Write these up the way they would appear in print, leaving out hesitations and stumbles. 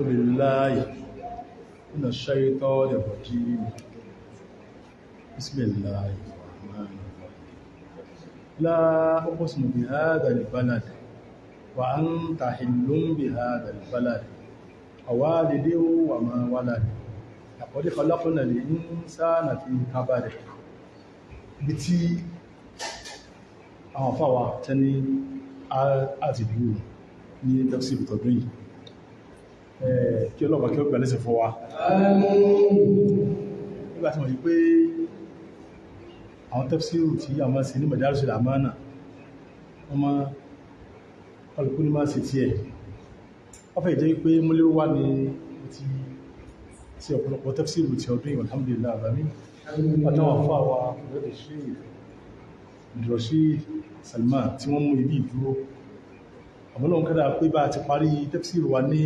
بالله من الشيطان الرجيم. بسم الله الرحمن الرحيم. لا أقسم بهذا البلد وأنت حل بهذا البلد ووالد وما ولد لقد خلقنا الإنسان في كبد. Ibi tí àwọn afáwà tẹ́ni àti dúró ní tafsir tọdún yìí, kí ọlọ́pàá kí ó gbà lẹ́sẹ̀ fún wa. Nígbà tí wọ́n yí pé àwọn tafsiru tí a máa ṣe ní Madarisul Amana, wọ́n máa kọlùkú ní máa ṣe tí ẹ̀. Wọ́n fẹ́ jẹ́ pé múlé wà ní ti sí ọ̀pọ̀lọpọ̀ tafsiru tí ọdún yìí, alhamdulillah alamin. Àtàwọn afáwà Rashid Salman tí wọ́n mú ibi ìdúró. Àmọ́lọ́n kádà pé bá ti parí tafsiru wa ní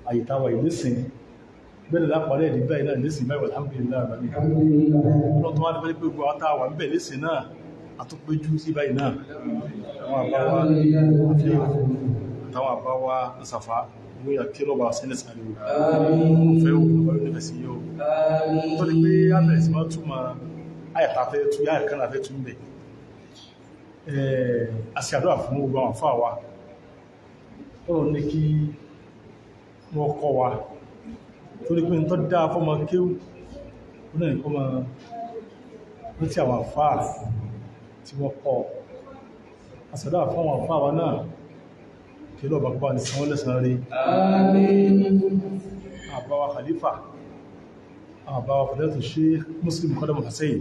àyítáwà ìlẹ́sìn bẹ́ẹ̀ láparí ẹ̀dì báyìí náà lẹ́sìn báyìí, alhamdulillah alamin. Ọlọ́run tó wá ní pé gbogbo àwọn táwà ń bẹ̀ lẹ́sìn náà àtúpéjú sí báyìí náà, àwọn àbáwá àtàwọn àbáwá Sàfá wọ́n yà kí lọ́ba sẹ́lẹ̀ sáré o fẹ́ o bàbá yóò nífẹ̀ẹ́ sí yóò tó ní pé á bẹ̀rẹ̀ sí máa túmọ̀ àyàtà fẹ́ tú yáyà kan náà fẹ́ tú ń bẹ̀. A ṣe àdúrà fún gbogbo àwọn àfáà wa, Ọlọ́run ní kí wọ́n kọ́ wa, torí pé tó dáa fọ́mọ kéwú ó náà ní kọ́ máa rántí àwọn àfáà tí wọ́n kọ́. A ṣe àdúrà fún àwọn àfáà wa náà kí lọ́ọ̀bà kó bá ní sanwó lẹ́san rí. Àbáwa Khalifa, àbáwa Fadilatu Sheikh Muslim Muqaddam Hussein,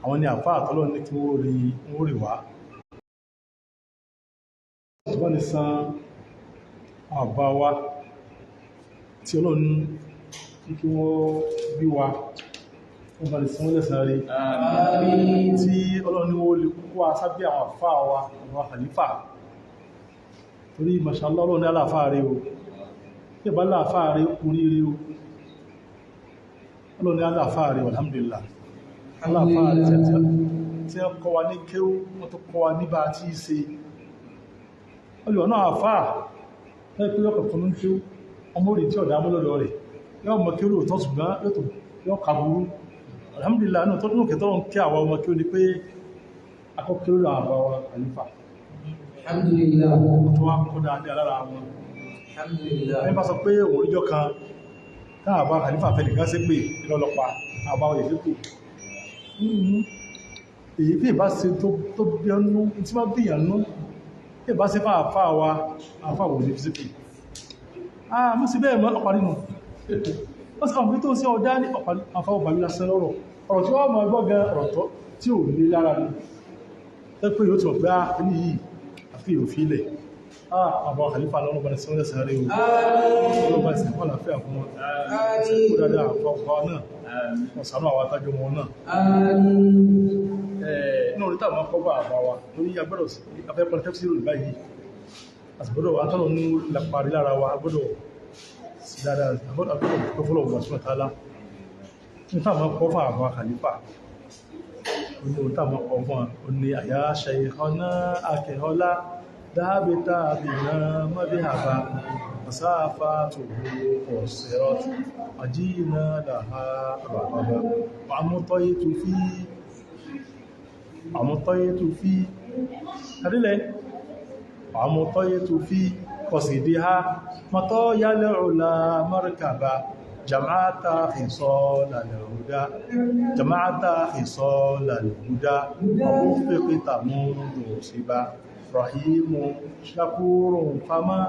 àwọn ni àfáà tọ́lọ́ ní kí wọ́n rí wá. Bá ní san àbáwa tí Ọlọ́run ní kí wọ́n bí wa, wọ́n bá ní sanwó lẹ́san rí. Tí Ọlọ́run ní wọ́n lè kó asábí àwọn àfáà wa, àwọn Khalifa, torí mashallah Ọlọ́run ní aláàfáà rí o, tí ìbá láàfáà rí orí rí o. Ọlọ́run ní aláàfáà rí, alhamdulillah. Aláàfáà rí tí wọ́n kọ́ wa ní kéwú, wọ́n tó kọ́ wa níbà tí í ṣe olùwọ̀n náà àfáà tẹ́ pé ọkọ̀ fún ní kéwú, ọmọ orí tí ọ̀dá mọ́lọ́dọ̀ rẹ̀ yóò mọ kéwú lóòótọ́, ṣùgbọ́n yóò kàbúrú. Alhamdulillah, náà tọ́dún òkè tọ́run kí àwọn ọmọ kéwú ni pé akọ́kéwú làwọn àbáwa Khalifa. Alhamdulillah. Tó wá kọ́ dáadáa lára wọn. Alhamdulillah. Ẹni bá sọ pé òun ríjọ́ kan táàbá Khalifa fẹ́ nìkan sí pé ìlọ́lọ́pa àbá oyè sí pé èyí bí ìbá ṣe tó bí ọnú tí wọ́n bí ìyànú bí ìbá ṣe fún àfáà wa, àfáà wò ní fi sí pé ah mú sí bẹ́ẹ̀ mọ́ ọ̀parí nù. Ó sì kàn tó sí ọ̀dá ní ọ̀parí àfáà ò bàbí lásán lọ́rọ̀ ọ̀rọ̀ tí wọ́n mọ̀ gbọ́ gan ọ̀rọ̀ tó tí ò ní lára ní tẹ́ pé yóò ti mọ̀ pé ah ní yìí àfi òfin ilẹ̀. Àbá Khalifa lọ́nà bá ní sọ́lẹ̀ sáré o. Ọlọ́run bá ìsìnkú àlàáfíà fún wọn. Ìsìnkú dáadáa àfọ́kọ́ náà. Wọ́n ṣàánú àwọn atájọ́ wọn náà. Inú orí táwọn kọ́ bá àbá wa torí agbọ́dọ̀ afẹ́pọ̀ tafsiru báyìí. Àsìgbọ́dọ̀ atọ́nà ní láparí lára wa agbọ́dọ̀ sí dáadáa agbọ́dọ̀ dúpẹ́ fọ́lọ́run wa subhanahu wa ta'ala. Ní táwọn kọ́ fún àbá Khalifa, ó ní ohun táwọn kọ́ fún wa, ó ní àyà shaykhana akẹ́họ́lá dábítà bìnà mọ́bíhàbá masáfà tó ọ̀sẹ̀rọ̀t àjíyìnà làhá àbàbà àmútọ́yé tó fi àrílẹ̀ àmútọ́yé tó fi kọsìdíhá mọ́tọ́ yálẹ̀ ọ̀la mọ́rìkàbá jama'ata khisala al-huda jama'ata khisala al-huda ọ̀bùnfẹ́kítà múndù síbá رحيم شكور فما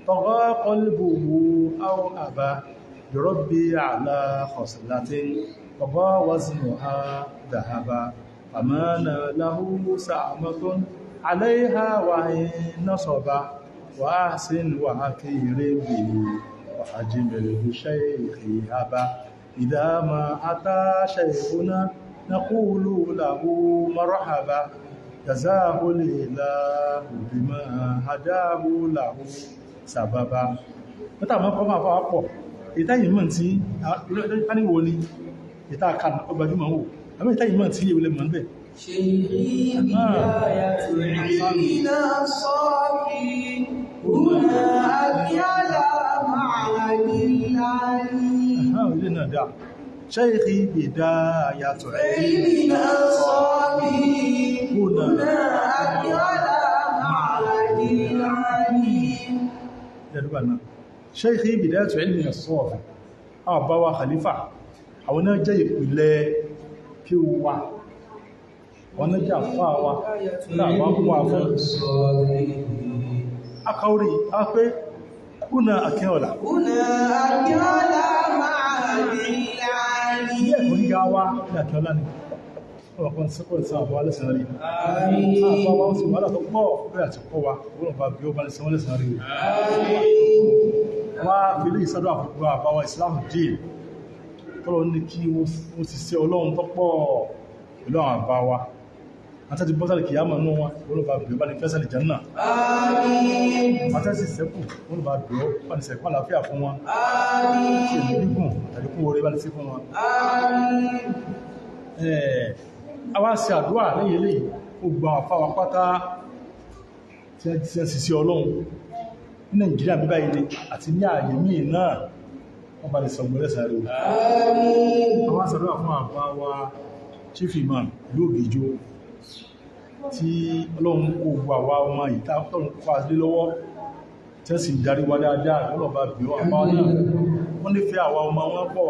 طغى قلبه أو أبى يربي على خصلة طغى وزنها ذهبا فما له سعمة عليها وإن نصبا وأحسن وأكير به وأجمله شيخي هبا إذا ما أتى شيخنا نقول له مرحبا جزاه الإله بما هداه له سببا. Mẹ́ta mọ́ kọ́ máa fáwọ́ pọ̀, ìtẹ́yìn mọ̀ tí káníwò ni ìta kan ọgbàjúmọ̀ wò, àmì ìtẹ́yìn mọ̀ tí ìwòlẹ̀ mọ̀ ń bẹ̀. شيخي بداية علمنا الصافي هنا أبيلا مع المعهد العالي. Ilé náà dáa. Shaykhi bidayatu علمنا الصافي هنا هنا أكرم المعهد العالي. Ìdàdúgbà náà. Shaykhi bidayatu ilmina as-safi. Àwọn bá wa khalifa, àwọn náà jẹ́ ìpìlẹ̀ kí ó wà. Àwọn náà jẹ́ àfáà wa, náà wá kó wà fún. Akọrí, a pé kúnà Akínọlá. هنا أكرم المعهد العالي. Ilé ẹ̀kọ́ gíga wa ní Akínọlá ni. Ọ̀pọ̀ sí àbọ̀ alẹ́sàn rí. Àbọ̀ wa ó sì wàhálà tó pọ̀ bẹ́ẹ̀ àti kọ́ wa, wọ́n bá bí ó bá lè san wọ́n lẹ́sàn rí. Wá fi ilé ìsọ́dọ̀ àfúgbà àbáwa Ìsìláàmù díẹ̀. Tọ́lọ ní kí wọ́n ti ṣe Ọlọ́run tó pọ̀ pẹ̀lú àwọn àbá wa. Àti ti bọ́sàlì kìyàmọ̀ nú wọn, wọ́n bá bí ó bá lè fẹ́sàlì Jánnà. آمين. Àti sì sẹ́kù, wọ́n bá bí ó bá lè sẹ̀kú àlàáfíà fún wọn. آمين. Ṣe èmi gígùn àtàlékún oore bá lè sí fún wọn. آمين. A wá ṣe àdúrà lẹ́yìn eléyìí, ó gba àfá wa pátá tí a ti ṣe Ọlọ́run ní Nàìjíríà bíbá ilé àti ní ààyè míì náà, wọ́n bá lè sọ gbọ́lẹ́sà rẹ̀. آمين. A wá ṣàdúrà fún àbá wa Chief Imam ìlú Ògìjó tí Ọlọ́run kó gbogbo àwa ọmọ yìí tá Ọlọ́run kó wa lé lọ́wọ́ tí wọ́n sì ń darí wa dáadáa. Ọlọ́run bá bí wọn àbá wa náà, wọ́n nífẹ̀ẹ́ àwa ọmọ wọn pọ̀,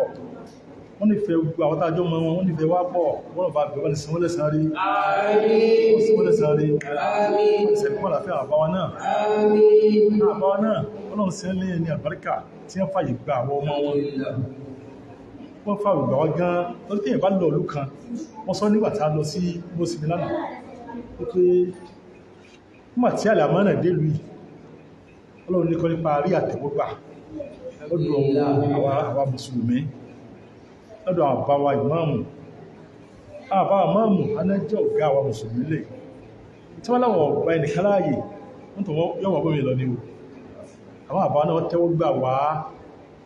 wọ́n nífẹ̀ẹ́ gbogbo àwọn tàjọ́ ọmọ wọn, wọ́n nífẹ̀ẹ́ wá pọ̀. Wọ́n bá bí wọ́n lè sanwó lẹ́san rí, آمين. sanwó lẹ́san rí, آمين. ìṣẹ̀kú àlàáfíà àbá wa náà. آمين. Àbá wa náà, Ọlọ́run sí lé ní àlùbáríkà tí wọ́n fàyè gba àwọn ọmọ wọn, wọ́n fàyè gbà wá gan lọ́dún tí èèyàn bá lọ ìlú kan. Wọ́n sọ nígbà tá a lọ sí mọ́sími lánàá ó pé nígbà tí àlàmọ́ náà dé ìlú yìí, Ọlọ́run ní kọ́ nípa rí àtẹ̀wọ́gbà lọ́dọ̀ àwa mùsùlùmí, lọ́dọ̀ àbáwa ìmáàmù. Àbáwa ìmáàmù anájẹ́ ọ̀gá àwa mùsùlùmí lè tí wọ́n láwọn ọ̀gbà ẹnìkan láàyè wọ́n tó yọ̀wọ̀ bómi lọ ní o. Àwọn àbáwa náà tẹ́wọ́ gbà wá,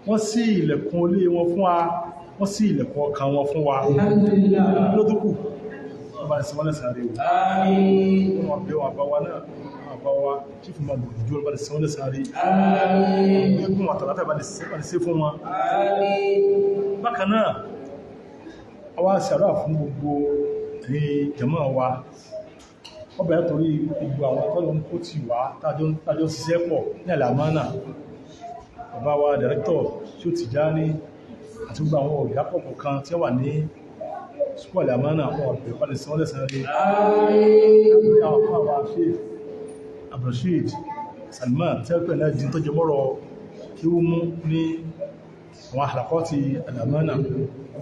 wọ́n ṣí ilẹ̀kùn ilé wọn fún wa, wọ́n ṣí ilẹ̀kùn ọkàn wọn fún wa. الحمد لله. Ló tó kù, wọ́n bá ní sí wọ́n lẹ́sàn rí o. آمين. Wọ́n bẹ̀ wọn àbáwa náà, àbáwa Chief Imam Ògìjó bá ní sí wọ́n lẹ́sàn rí. آمين. Ẹkùn àtàlátà bá ní sí fún wọn. آمين. Bákan náà, a wá ṣàdúrà fún gbogbo ẹ̀yin jàmáà wa. Wọ́n bẹ̀rẹ̀ torí gbogbo àwọn tọ́lọ ń kó ti wá tájọ́ ṣiṣẹ́ pọ̀ ní àlàmánà. Bàbá wa dẹ̀rẹ́tọ̀ tí ó ti já ní àti gbogbo àwọn ọ̀gá pọ̀pọ̀ kan tí ó wà ní sùkú àlàmánà, wọn bẹ̀rẹ̀ bá lè san lẹ́san rí. آمين. Àwọn afọ àwọn Sheikh Abdulrasheed Salman tí ó pẹ̀ náà di tó jẹ mọ́rọ̀ kí ó mú ní àwọn àlàkọ́ ti àlàmánà,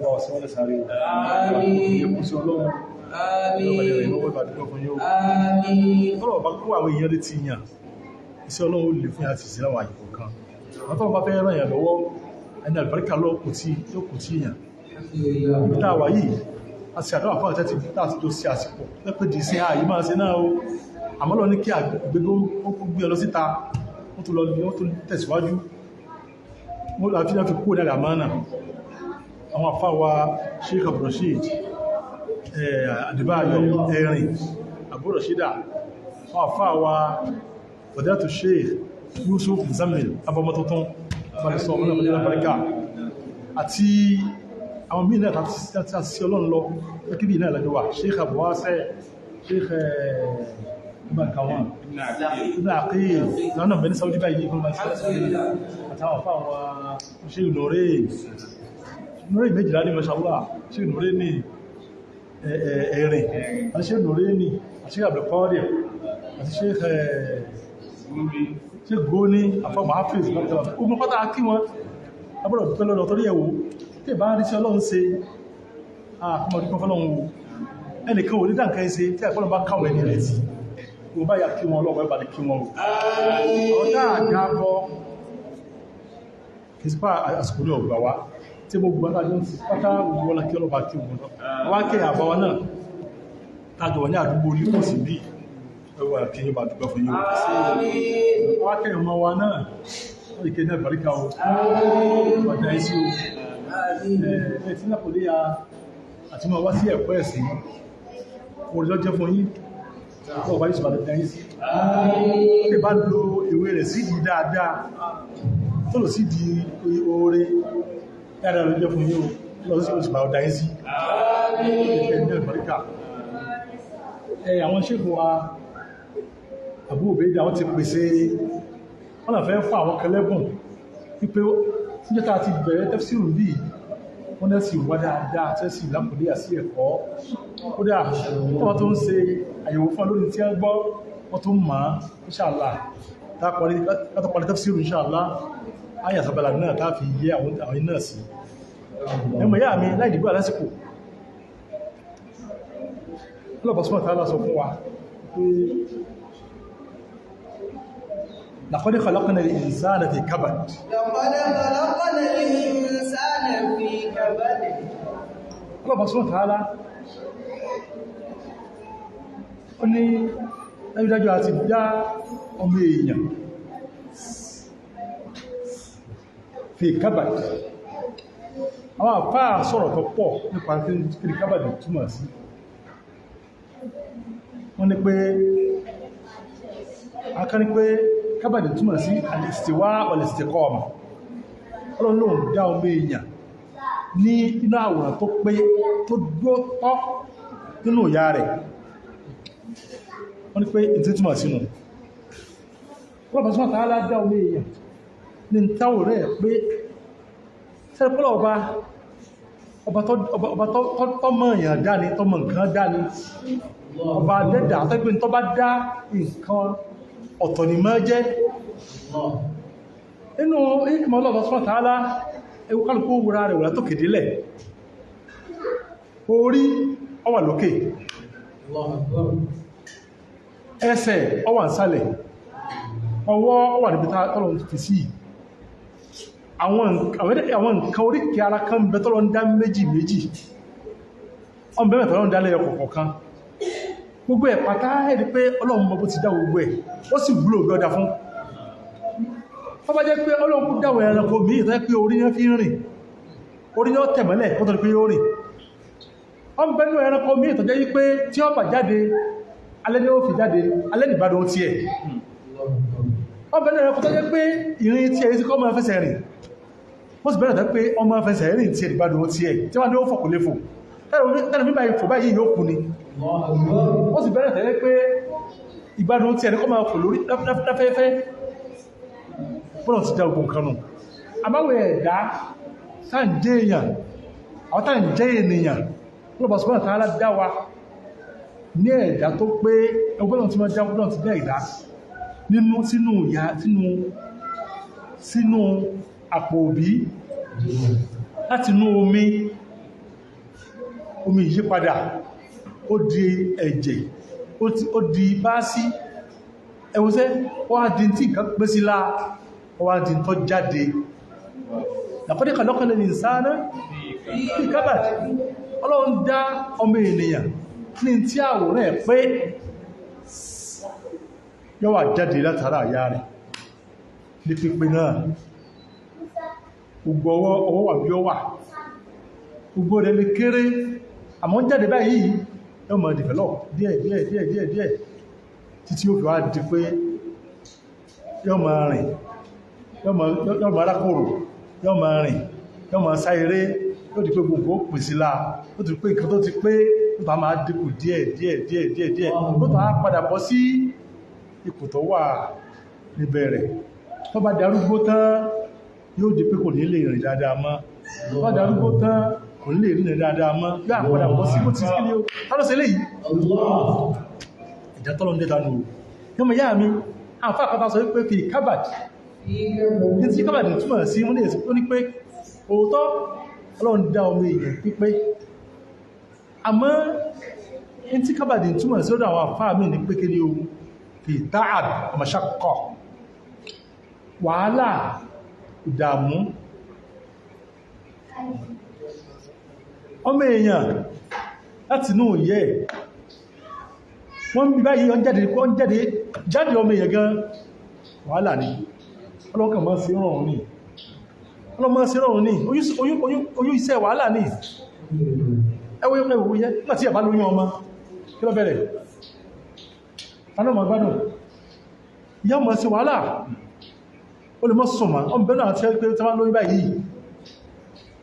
wọ́n san lẹ́san rí. آمين. Ẹkùn sí Ọlọ́run. آمين. آمين. Tọ́rọ̀ bá kó àwọn èèyàn létí yàn, iṣẹ́ Ọlọ́run ó lè fún yà ti sí láwọn àyíkò kan. Àwọn tọ́rọ̀ bá fẹ́ ràn yàn lọ́wọ́, ẹni àlùbáríkà lọ kò tí yóò kò tí yàn. الحمد لله. Ibi tá a wà yìí, a sì àdúrà fún àti tá a ti jọ sí àsìkò. Lẹ́pẹ́ di sí ààyè máa ṣe náà o. Àmọ́ lọ ní kí àgbégbó ó gbé ọ lọ síta, wọ́n tún lọ wọ́n tún tẹ̀síwájú. Wọ́n lọ fi fi kúrò ní àlàmánà. Àwọn àfáà wa Sheikh Abdulrasheed Adébáyọ̀ Ẹ̀rìn Abu Rashida, àwọn àfáà wa Fadilatu Sheikh Yusuf Muzammil abọmọ tuntun balẹ̀sọ ọmọ náà barika àti àwọn míì náà tàbí sí Ọlọ́run lọ kébì náà lọ́jọ́ wà Sheikh Abu Wasi, Sheikh Ibn Aqil lọ́nà bẹni Saudi báyìí kó máa ṣe àtàwọn àfáà wa Sheikh Nure Nure méjìlá ní mashallah, Sheikh Nure ní ẹ̀rìn àti Sheikh Nure ní àti Sheikh Abdulkadir àti Sheikh Sheikh Goni àfọ́mọ̀ Hafiz ogun pátá kí wọn agbọ́dọ̀ dúpẹ́ lọ́dọ̀ torí ẹ̀wò tí ìbá rí sí Ọlọ́run ṣe àkọmọdúpẹ́ fọ́lọ́run wo ẹnìkan ò ní dáǹkà ṣe tí àìfọ́lọ́run bá káwọn ẹni rẹ̀ sí wọ́n bá yà kí wọn ọlọ́pàá ìbàdí kí wọn o ọ̀tá àga kọ́ kì í sípà àsìkò ní ọgbà wa tí gbogbo adájọ́ ti pátá gbogbo wọn kí ọlọ́pàá kí wọn wá kí àbáwa náà tájọ wà ní àdúgbò ní kò sí bí ẹwà kí yín bá dúpẹ́ fún yín o wá kí ọmọ wa náà wọ́n lè ké ní àbáríkà o bàtà yín sí o ẹ̀ tí náà kò lè ya àti máa wá sí ẹ̀kọ́ ẹ̀sìn orí lọ́jẹ́ fún yín ọba yìí sọ̀rọ̀ àti yín sí ó lè bá lo ewé rẹ̀ sí ìdí dáadáa tó lò sí di oore dáadáa ló jẹ́ fún yín o lọ sí oṣù bá ọ̀dá yín sí ìfẹ́ ní Amẹ́ríkà. Àwọn ṣègùn wa Abu Ubaida wọ́n ti pèsè wọ́n náà fẹ́ fún àwọn kẹlẹ́bùn wípé tíjọ́ta ti bẹ̀rẹ̀ tafsiru bíi wọ́n náà sì wá dáadáa tẹ́ sì lápòlé àti ẹ̀kọ́. Kódà wọ́n tó ń ṣe àyẹ̀wò fún olórin tí wọ́n gbọ́ wọ́n tó mọ̀ inshallah látọ̀parí tafsiru inshallah ayà sábàlá náà tá fi yẹ àwọn iná sí. Ẹmọ̀ yá mi láì dìgbò àlásìkò ọlọ́pàá sọ́mọ̀ tààlà sọ fún wa pé laqad khalaqna al-insana fi kabad. Laqad khalaqna al-insana fi kabad. Ọlọ́pàá sọ́mọ̀ tààlà ó ní dájúdájú àti dá ọmọ èèyàn fi kabad. Àwọn àfáà sọ̀rọ̀ tó pọ̀ nípa kí ni kabad túmọ̀ sí. Wọ́n ní pé aká ní pé kábàdì túmọ̀ sí al-istiwa wal-istiqama. Ọlọ́run ló ń dá ọmọ èèyàn ní inú àwòrán tó pé tó dúró tọ́ nínú ìyá rẹ̀. Wọ́n ní pé ìtí túmọ̀ sínú ọlọ́pàá súnmọ̀ tààlá dá ọmọ èèyàn ní táwò rẹ̀ pé sẹ́rẹ̀pọ́lọ̀ ọba tọ́mọ èèyàn dání tọ́mọ nǹkan dání ọba dẹ́dà tẹ́gbẹ́ tó bá dá nǹkan ọ̀tọ̀ ni máa jẹ́. Inú ìkìmọ̀ ọlọ́pàá súnmọ̀ tààlá ewu kálukú wúra rẹ̀ wùlá tó kèdílẹ̀ orí ó wà lókè, ẹsẹ̀ ó wà nísàlẹ̀, ọwọ́ ó wà níbi tọ́lọ̀ fi sí. Àwọn nǹkan oríkèé ara kan bẹ tọ́lọ̀ ń dá méjì méjì, ọmọ bẹ́ẹ̀ tọ́lọ̀ ń dá lẹ́yọ kọ̀ọ̀kan. Gbogbo ẹ̀ pátá ẹ̀rí pé Ọlọ́run mọ bó ti dá gbogbo ẹ̀, ó sì wúlò bí ọdá fún. Ó bá jẹ́ pé Ọlọ́run kú dáwọ̀ ẹranko míì tó jẹ́ pé orí náà fi ń rìn, orí náà tẹ̀mọ́lẹ̀ kó tó di pé ó rìn. Ó ń bẹ́nu ẹranko míì tó jẹ́ pé tí ó bà jáde alẹ́ ni ó fi jáde, alẹ́ nìbádùn ti ẹ̀. Ó ń bẹ́nu ẹranko tó jẹ́ pé ìrìn tí ẹ̀ sí kọ́ máa fẹsẹ̀ rìn, ó sì bẹ̀rẹ̀ tó pé ọmọ fẹsẹ̀ rìn tí ẹ̀ nìbádùn ti ẹ̀, tí wọ́n ní ó fọ̀ kò lè fò. Tẹ́lẹ̀ mímọ̀ ìfò báyìí yóò kú ni. Ó sì bẹ̀rẹ̀ tẹ́lẹ̀ pé ìgbádùn tí ẹni kọ́ máa fò lórí láfẹ́fẹ́. Bọ́nà ti dá ogun kan nù. Àbáwẹ̀ ẹ̀dá tá ń jẹ́ èèyàn, àwọn tá ń jẹ́ ènìyàn, lọ́pàá sọ́nà tààlà dá wa ní ẹ̀dá tó pé ẹgbọ́n tí wọ́n dá ọgbọ́n ti dá ẹ̀dá nínú sínú ìyá sínú àpò òbí láti inú omi omi ìyípadà ó di ẹ̀jẹ̀, ó di báásí, ẹwọ́sẹ́ ó wá di tí nǹkan pé sí láà, ó wá di tó jáde. Laqad khalaqna al-insana fi kabad. Ọlọ́run dá ọmọ ènìyàn ní tí àwòrán ẹ̀ pé yóò wá jáde látara àyà rẹ̀ ní pípé náà. Gbogbo ọwọ́ wà bí ó wà, gbogbo rẹ̀ lè kéré, àmọ́ ń jáde báyìí yóò máa develop díẹ̀ díẹ̀ díẹ̀ díẹ̀ díẹ̀ títí ó fi wá di pé yóò máa rìn, yóò máa rákòrò, yóò máa rìn, yóò máa sá eré, yóò di pé gbogbo ó pín sí láà, ó ti pé nǹkan tó ti pé ó bá máa dínkù díẹ̀ díẹ̀ díẹ̀ díẹ̀ díẹ̀, ó tó á padà bọ́ sí ipò tó wà níbẹ̀rẹ̀. Tó bá darúgbó tán yóò di pé kò ní lè rìn dáadáa mọ́, tó bá darúgbó tán kò ní lè rìn dáadáa mọ́, yóò àpadà bọ́ sí bó ti sí ní o. Ta ló ṣe léyìí? Ìjà tọ́lọ́ ń dé dánú o. Yọmọ ìyá mi, àǹfà àkọ́ta sọ wípé fi kábàdì. Ní tí kábàdì túmọ̀ sí, wọ́n ní pé òótọ́ Ọlọ́run dá ọmọ èèyàn pípé. Àmọ́ ní tí kábàdì túmọ̀ sí ọ̀dọ̀ àwọn àfáà mi ní pé kí ni o, fi ta'ab mashaqqa, wàhálà, ìdààmú. Ọmọ èèyàn láti inú ìyẹ́ wọ́n bí báyìí wọ́n jáde wọ́n jáde jáde ọmọ èèyàn gan wàhálà ni. Ọlọ́kàn máa sí rọrùn ní, ọlọ́mọ sí rọrùn ní, oyún iṣẹ́ wàhálà ní. Ẹwọ́ ẹwọ́ yẹ́ nígbà tí ẹ̀bá lóyún ọmọ kí ló bẹ̀rẹ̀? Tánà mọ̀ gbádùn ìyá ọmọ sí wàhálà, Ó lè mọ́ sùn mọ́. Ọmọ bẹ́ẹ̀ náà tí wọ́n lóyún báyìí,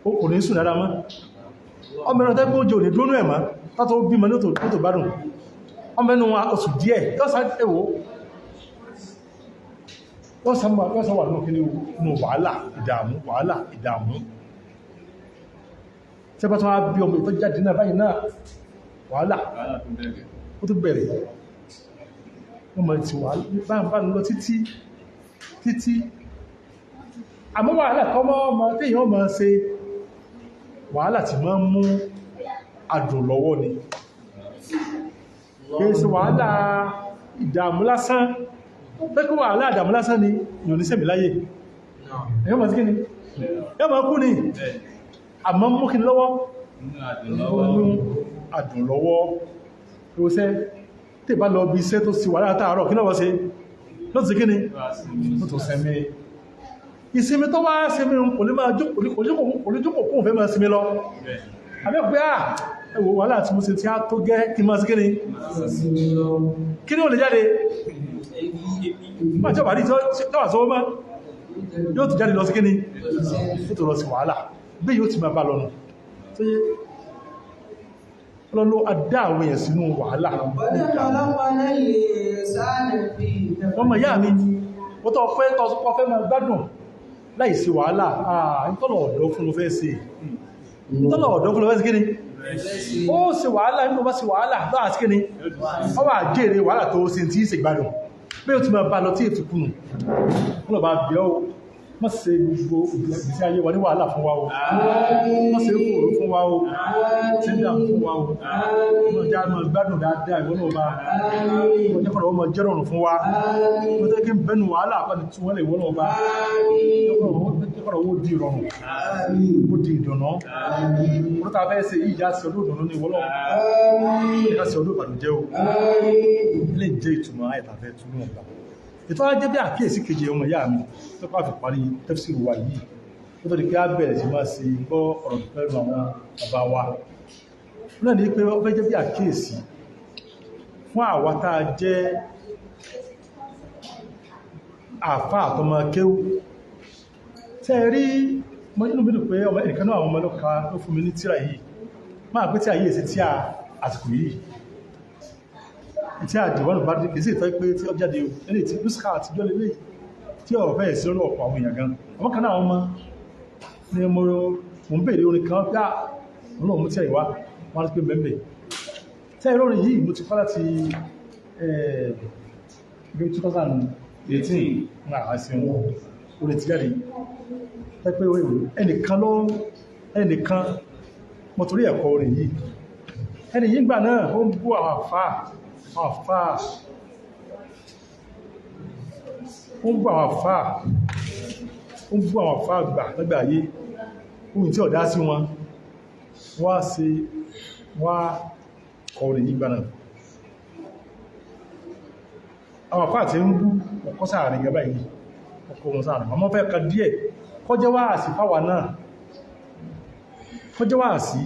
ó kò ní sùn dáadáa mọ́. Ọmọ ẹ̀rọ tẹ́gbẹ́ oúnjẹ ò ní dúró ẹ̀ mọ́, tátó bímọ ní tó gbádùn. Ọmọ ẹnu oṣù díẹ̀, yọ́ sá wà nínú kí ní wàhálà, ìdààmú, wàhálà, ìdààmú. Tí a bá tún wá bí ọmọ ìtọ́ jáde náà báyìí náà, wàhálà, ó tún bẹ̀rẹ̀. Wọ́n mọ̀ tí wà bá ń lọ títí, títí. Àmọ́ wàhálà kọ́ mọ́ ọmọ tí èèyàn máa ṣe, wàhálà tí máa ń mú adùn lọ́wọ́ ni. Kìí ṣe wàhálà ìdààmú lásán. Pé kí wàhálà ìdààmú lásán ni èèyàn ní sẹ̀mí láyé. Èèyàn máa ti kí ni? Èèyàn máa kú ni. Àmọ́ mú kí ni lọ́wọ́? Mú adùn lọ́wọ́. Ìwòsẹ́ tí ìbá lọ bí iṣẹ́ tó sì wà látàárọ̀ kí lọ́wọ́ ṣe? Lọ́tí kí ni? Lọ́tọ̀ sẹ́mi. Ìsinmi tó wá sinmi kò lè máa jókòó kóhùn fẹ́ máa sinmi lọ. Àbẹ́ pé à ẹwọ wàhálà tí mo ṣe tí á tó gẹ́ kí máa sí kí ni? Kí ni ó lè jáde? Má jọba rí tọ́wà sọ́wọ́ mọ́, yóò tó jáde lọ sí kí ni? Yóò tó lọ sí wàhálà. Bí yóò ti máa bá lọ́nu. Tó yé ọlọ́lọ́ adá àwọn èèyàn sínú wàhálà. Wọ́n mọ̀ yá mi, wọ́n tọ́ fẹ́ tọ́ fẹ́ máa gbádùn láìsí wàhálà. Ìtọ́lọ̀ ọ̀dọ́ fún ló fẹ́ ṣe. Ìtọ́lọ̀ ọ̀dọ́ fún ló fẹ́ ṣe kí ni? Ó ṣe wàhálà, nínú bá ṣe wàhálà lọ́wọ́ àti kí ni? Ó wà jèrè wàhálà tó ṣe tí í ṣe gbádùn. Bí ó ti máa bá lọ tí ètò kùnù. Wọ́n lọ bá bẹ̀ ọ́, má ṣe gbogbo ìgbésí ayé wa ní wàhálà fún wa o. Má ṣe fòrò fún wa o. Ṣe ń dààmú fún wa o. Wọ́n já máa gbádùn dáadáa ìwọ́n náà bá. Wọ́n jẹ́ kọ̀rọ̀ ọmọ jẹ́rọ̀rùn fún wa. Wọ́n jẹ́ kí n bẹnu wàhálà pàdé tí wọ́n lè wọ́n náà bá. Jẹ́ kọ̀rọ̀ owó di ìrọ̀rùn. Ó di ìdùnnú. Wọ́n ta fẹ́ ṣe ìyá sí ọdún ìdùnnú ní ìwọ́n náà. Ìyá sí ọdún ìbànújẹ́ o. Ilé jẹ́ ìtumọ̀ àìtàfẹ́ túnú ọ̀gbà. Ètò ajẹ́ bí àkíyèsí kejì ọmọ ìyá mi tó pàá fi parí tafsiru wa yìí ó tó di pé á bẹ̀rẹ̀ sí máa ṣe gbọ́ ọ̀rọ̀ pẹ̀lú àwọn bàbá wa náà ní pé ó fẹ́ jẹ́ bí àkíyèsí fún àwa tá a jẹ́ àfá àtọmọ kéwú. Tẹ́ ẹ rí mo inú mi dùn pé ọmọ ẹnìkan náà àwọn ọmọ ló fún mi ní tíra yìí, máa pé tí àyè sí tí a àsìkò yìí tí a dìwọ́nù bá dé kìí sí ìtọ́ pé tí ó jáde ilé tí lùsùkà àtijọ́ lélẹ̀ tí ó fẹ́ sí lọ́rọ̀ ọ̀pọ̀ àwọn èèyàn gan. Àwọn kan náà ọmọ ni mo ń bèèrè orin kan pé àwọn náà mú tí àìwá wọn á pé mẹ́mẹ́ tí àìrọ́ orin yìí mo ti kọ́ láti bí 2018 náà sí wọn orin ti jáde pé ẹnìkan ló ẹnìkan mo torí ẹ̀kọ́ orin yìí ẹni yìí gbà náà ó ń bú àwọn àfáà àfáà ó ń bú àwọn àfáà ó ń bú àwọn àfáà gbà lọ́gbà ayé ohun tí ọ̀dá sí wọn wá sí wá kọrin yìí gbà náà àwọn àfáà tí ń bú ọkọ́ sáàrin gaba yìí ọkọ̀ wọn sáàrin àmọ́ fẹ́ ka díẹ̀ kọjẹ́ wá sí fáwà náà kọjẹ́ wá sí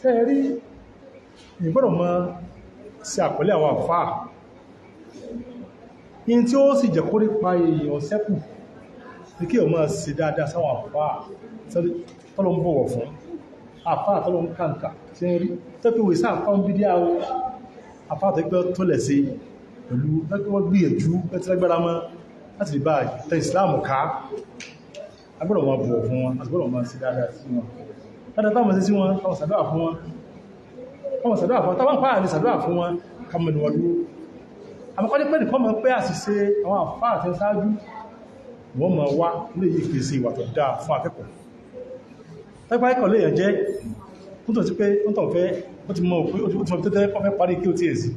tẹ́ rí ìgbọ́dọ̀ mọ́ sí àpẹẹlẹ àwọn àfáà in tí ó sì jẹ́ kó rí pa èèyàn sẹ́kù ní kí o máa ṣe dáadáa sáwọn àfáà tọ́lọ ń bọ̀wọ̀ fún àfáà tọ́lọ ń kàǹkà tí ń rí tẹ́pẹ́ wèé sáà fáwọn bídí àwọn àfáà tó gbẹ́ tó lẹ̀ sí pẹ̀lú tẹ́pẹ́ wọ́n gbìyànjú pẹ́tí lágbára mọ́ láti lè bá tẹ ìsìláàmù ká. Agbọ́dọ̀ máa bọ̀wọ̀ fún wọn, agbọ́dọ̀ máa ṣe dáadáa sí wọn, dáadáa táwọn ṣe sí wọn, táwọn ṣàdúrà fún wọn, táwọn ṣàdúrà fún wọn, táwọn pàà lè ṣàdúrà fún wọn kàmọ̀nù wọn dúró. Àmọ́kọ́ ní pẹ́ nìkan mọ̀ pé àṣìṣe àwọn àfáà àti ṣáájú wọ́n máa wá lè yí pèsè ìwà tó dáa fún akẹ́kọ̀ọ́. Tẹ́pá ẹ̀kọ́ lè yàn jẹ́ ó tọ̀ sí pé ó tọ̀ fẹ́ ó ti mọ̀ pé ó ti mọ̀ tẹ́tẹ́ ó fẹ́ parí kí ó ti èsì.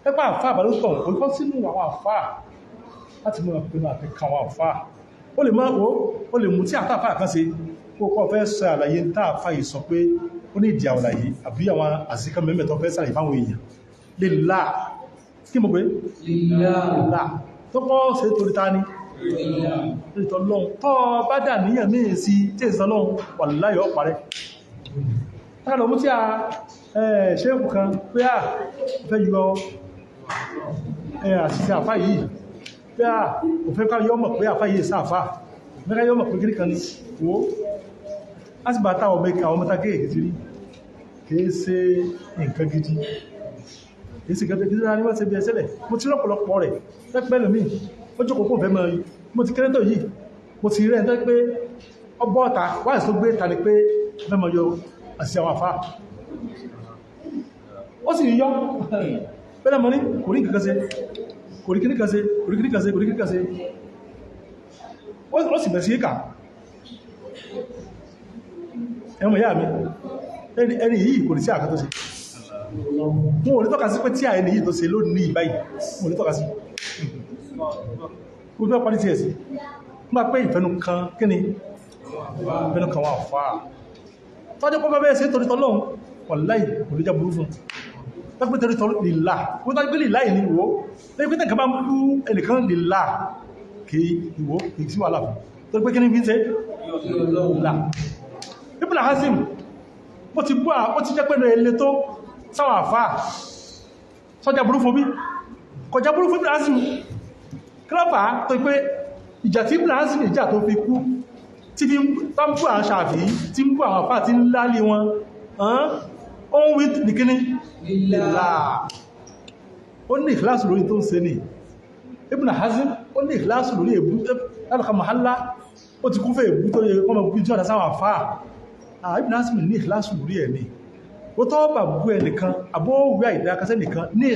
Tẹ́pá àfáà bá ló tọ̀ kò kọ́ sínú àwọn àfáà láti mọ̀ pinnu àti kan àwọn àfáà. Ó lè mọ̀ ó lè mú tí àtàfáà kan ṣe kó kọ́ fẹ́ sọ àlàyé tá àfáà yìí sọ pé ó ní ìdí àwòlàyé àbí àwọn àṣìkà mẹ́mẹ́ tó fẹ́ sàlàyé fáwọn èèyàn. Lè là kí mo pé lílá tó kọ́ ṣe torí ta ní ìtọ́lọ́un tọ́ bá dà níyàn míì sí tí ìsọ́lọ́un wà láyọ̀ parẹ́. Tààlọ̀ mú tí a ṣéèkù kan pé à fẹ́ yọ àṣìṣe àfá yìí Pé à òfẹ́ ká yọ́mọ̀ pé àfá yìí sáfà mẹ́ká yọ́mọ̀ pé kíríkan ní wo a sì bá táwọn ọmọ àwọn ọmọta kéèkéé ti rí. Kìí ṣe nǹkan gidi, kìí ṣe nǹkan gidi ní wọ́n ṣe bí ẹsẹ̀lẹ̀. Mo ti rọ́pọ̀lọpọ̀ rẹ̀ pẹ́pẹ́ lómi ó jókòó kó fẹ́ mọ́. Mo ti kéré tó yìí, mo ti rẹ̀ ń pé ọgbọ́ ọ̀ta wáyé tó gbé ta ni pé fẹ́ mọ́ yọ àti àwọn àfá, ó sì yọ bẹ́lẹ̀ mọ́ ní kò rí nǹkan ṣe, kò rí kíní kan ṣe, kò rí kíní kan ṣe, kò rí kíní kan ṣe. Ó sì bẹ̀ sí ìkà ẹmọ ìyá mi. Ẹni yìí kò ní sí àkà tó ṣe. Wọn ò ní tọ́ka sí pé tí àẹni yìí tó ṣe lónìí báyìí, wọn ò ní tọ́ka sí. Kò fẹ́ parí tí ẹ̀ sí nígbà pé ìfẹ́nu kan kí ni ìfẹ́nu kan wà fà á tọ́jú pọ́ bẹ́ẹ̀ sí torí tọ́lọ́hun. Wàláhì, kò ní já burú fún tọ́jú torí tọ́lọ́ lìlá. Wọ́n tọ́jú pé lìlá yìí ni ìwó lẹ́yìn pé tẹ̀kan bá ń bú ẹnìkan lìlá kì í ìwó kì í sí wàhálà fún torí pé kí ní fi ń ṣe lìlá. Ibn Hazm bó ti bú ó ti jẹ́ pẹ́lú ẹlẹ́ tó sáwà àfáà sọ́jà burú fún bí kọjá burú fún Ibn Hazm. Kílọ́pàá tó pé ìjà tí Ibn Hazm ìjà tó fi kú tí fi ń bú àwọn Ṣàfí, tí ń bú àwọn àfáà, tí ń lálé wọn, ó ń wí nìkíní lílá. Ó ní ìkìláàsì lórí tó ń ṣe ní Ibn Hazm. Ó ní ìkìláàsì lórí èbú lálùkà mahalla. Ó ti kún fẹ́ èbú tó yẹ kọ́mọ bí jọ́dá sáwà àfáà. Ibn Hazm ní ìkìláàsì lórí ẹ̀ ní ó tọ́ bà bú ẹnìkan àbówí àìdákasẹ́ nìkan ní.